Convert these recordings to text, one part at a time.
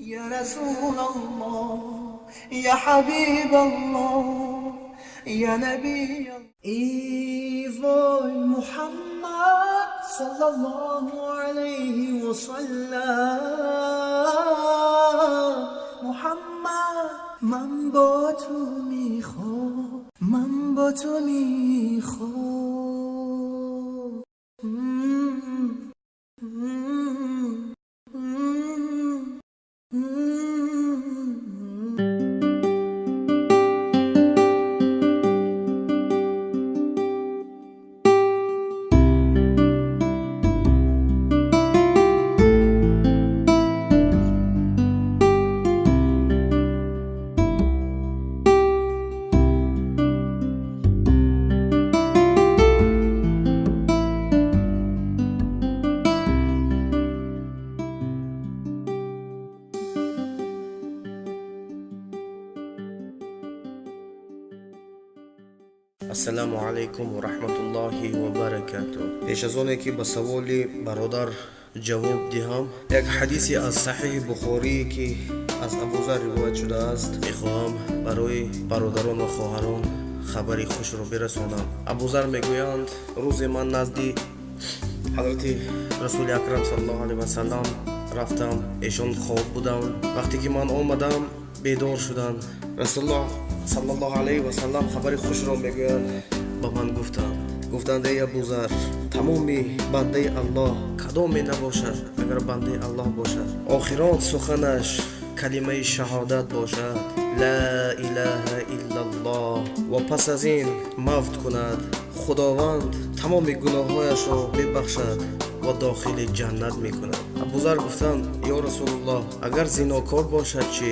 يا رسول الله، يا حبيب الله، يا نبي. ای وای محمد صلى الله عليه وسلم. محمد، من با تو میخوام، من با تو میخوام. Ассалому алайкум ва раҳматуллоҳи ва баракатуҳ. Пеш аз оне ки ба саволи бародар ҷавоб диҳам, як ҳадисе аз Саҳиҳи Бухорӣ, ки аз Абузар ривоят шудааст, мехоҳам барои бародарон ва хоҳарон хабари хушро бирасонам. Абузар мегӯянд: рӯзе ман назди ҳазрати Расули Акрам саллаллоҳу алайҳи васаллам рафтам. Эшон хоб буданд. Вақте ки ман омадам, бедор шуданд. Расулуллоҳ саллаллоҳу алайҳи васаллам хабари хушро мегӯянд, ба ман гуфтанд. Гуфтанд: эй Абузар, тамоми бандаи Аллоҳ кадоме набошад, агар бандаи Аллоҳ бошад, охирон суханаш калимаи шаҳодат бошад, ла илаҳа иллаллоҳ, ва пас аз ин мавт кунад, Худованд тамоми гуноҳҳояшро мебахшад ва дохили ҷаннат мекунад. Абузар гуфтанд: ё Расулуллоҳ, агар зинокор бошад чӣ?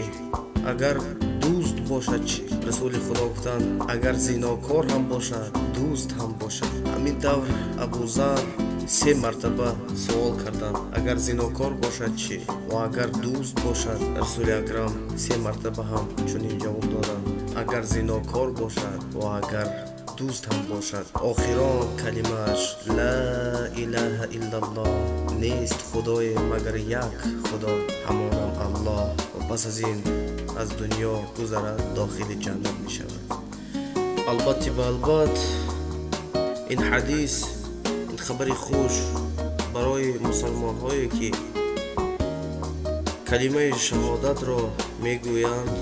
Агар дузд бошад чӣ? Расули Худо гуфтанд: агар зинокор ҳам бошад, дузд ҳам бошад. Ҳамин тавр Абузар се мартаба суол карданд: агар зинокор бошад чӣ ва агар дузд бошад? Расули Акрам се мартаба ҳам чунин ҷавоб доданд: агар зинокор бошад ва агар дузд ҳам бошад, охирон калимааш ла илаҳа иллаллоҳ, нест худое магар як худо, ҳамонам Аллоҳ, ва пас аз ин аз дунё гузарад, дохили ҷаннат мешавад. Албатти ба албат, ин ҳадис, ин хабари хуш барои мусалмонҳое, ки калимаи шаҳодатро мегӯянд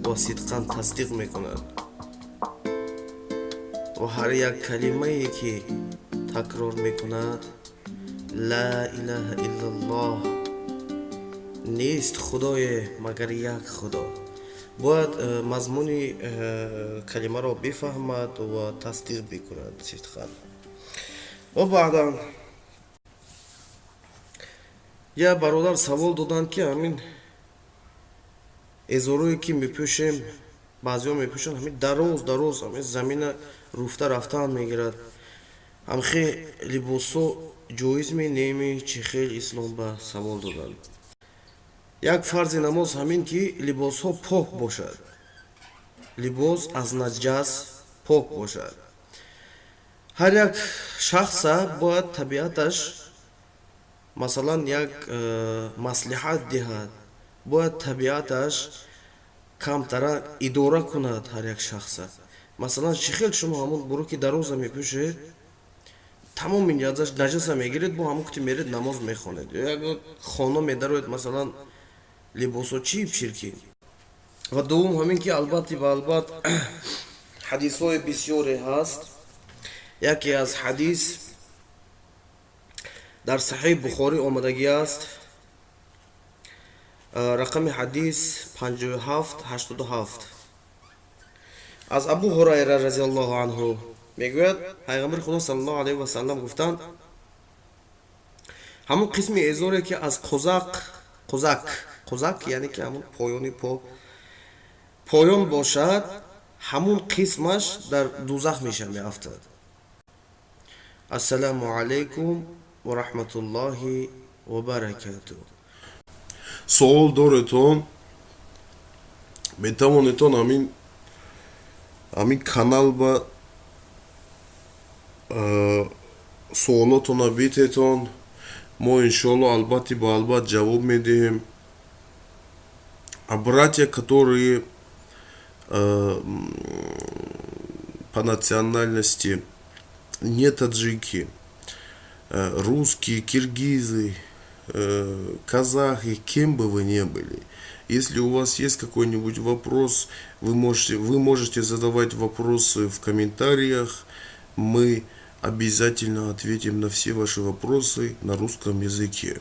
ва сидқан тасдиқ мекунанд ва ҳар як калимае ки такрор мекунад, ла илаҳа иллаллоҳ, нест худое магар як худо, бояд мазмуни калимаро бифаҳмад ва тасдиқ бикунад сидқан. Ва баъдан як бародар савол доданд, ки ҳамин эзорое ки мепӯшем, баъзеҳо мепӯшанд, ҳамин дароз дароз, ҳамин замина руфта рафтан мегирад, ҳамхе либосҳо ҷоиз ме неме, чӣ хел ислом ба савол доданд. Як фарзи намоз ҳамин ки либосҳо пок бошад, либос аз наҷас пок бошад. Ҳар як шахса бояд табиаташ, масалан, як маслиҳат диҳад, бояд табиаташ камтара идора кунад ҳар як шахса. Масалан, чӣ хел шумо ҳамон буруки дароза мепӯшед, тамоми наҷаса мегиред, бо ҳамон кути меред, намоз мехонед, ё як хона медароед, масалан, либосо чип чиркин. Ва дуввум ҳамин ки албатти ба албат ҳадисҳои бисёре ҳаст. Яке аз ҳадис дар Саҳиҳи Бухорӣ омадагӣ аст, рақами ҳадис 5787. Аз Абу Ҳурайра разиаллоҳу анҳу мегӯяд: Пайғамбари Худо саллаллоҳу алайҳи васаллам гуфтанд: ҳамон қисми эзоре ки аз қузақ, қузак, қузак яъне ки ҳамон поёни по, поён бошад, ҳамун қисмаш дар дузах меша меафтад. Ассалому алайкум ва раҳматуллоҳи ва баракатуҳ. Суол доретон, метавонедтон ҳамин канал ба суолотона битетон, мо иншоалло албатти ба албат ҷавоб медиҳем. А братья, которые по национальности не таджики, русские, киргизы, казахи, кем бы вы ни были, если у вас есть какой-нибудь вопрос, вы можете задавать вопросы в комментариях. Мы обязательно ответим на все ваши вопросы на русском языке.